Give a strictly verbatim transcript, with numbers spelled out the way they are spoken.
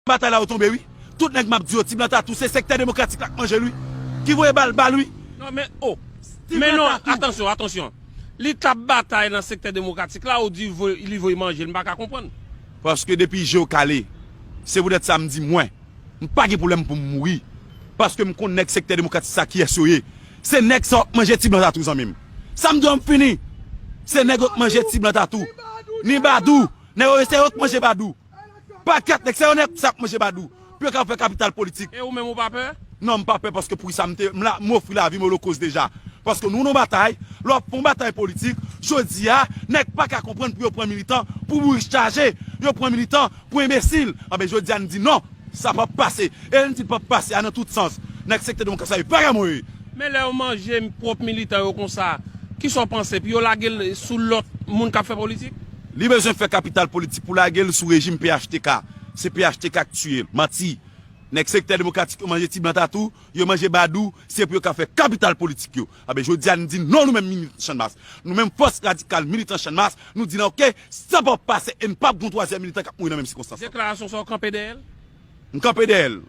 batay la yo tonbe, wi. Tout nèg m ap di yo, Ti Blan Tatou, se sektè demokratik la k manje l, wi. Ki voye bal ba l, wi. Non, men, oh. Men non, atansyon, atansyon. Li t ap batay nan sektè demokratik la, ou di li voye manje l, m pa ka konprann. Paske depi je w kale, se poutèt sa m di mwen, m pa gen pwoblèm pou m mouri. Paske m konn nèg sektè demokratik sa kiyès yo ye. Se nèg sa w ap manje, Ti Blan Tatou, zanmi m. Sa m di w, m fini. Se nèg yo k manje Ti Blan Tatou. Ni Badou. Nèg yo, se yo k manje Badou. Pa kat nèg, se yo nèg sa k manje Badou. Pou yo ka fè kapital politik. E ou menm ou pa pè? Non, m pa pè paske pou sa m te, m la, m ofri lavi m olokost deja. Paske nou nan batay, lè w ap fè yon batay politik, jodi a, nèg pa ka konprann pou yo pran militan pou bourik chaje, yo pran militan pou enbesil. Anben, jodi a, n di non, sa p ap pase. E n di l p ap pase a nan tout sans. Nèg sektè demokrat sa yo pa ka mouri. Men lè yo manje pwòp militan yo konsa, kisa w panse? Pou yo lage l sou lòt moun k ap fè politik? Li bezwen fè kapital politik pou lage l sou rejim P H T K. Se P H T K k tiye l. Manti. Nèg sektè demokratik yo manje Ti Blan Tatou, yo manje Badou, se pou yo ka fè kapital politik yo. Anben, jodi a, n di non, nou menm militan Channmas. Nou menm fòs radikal militan Channmas, nou di non, oke, sa p ap pase e n p ap gen yon twazyèm militan k ap mouri nan menm sikonstans lan. Deklarasyon sa w kanpe dèyè l? M kanpe dèyè l.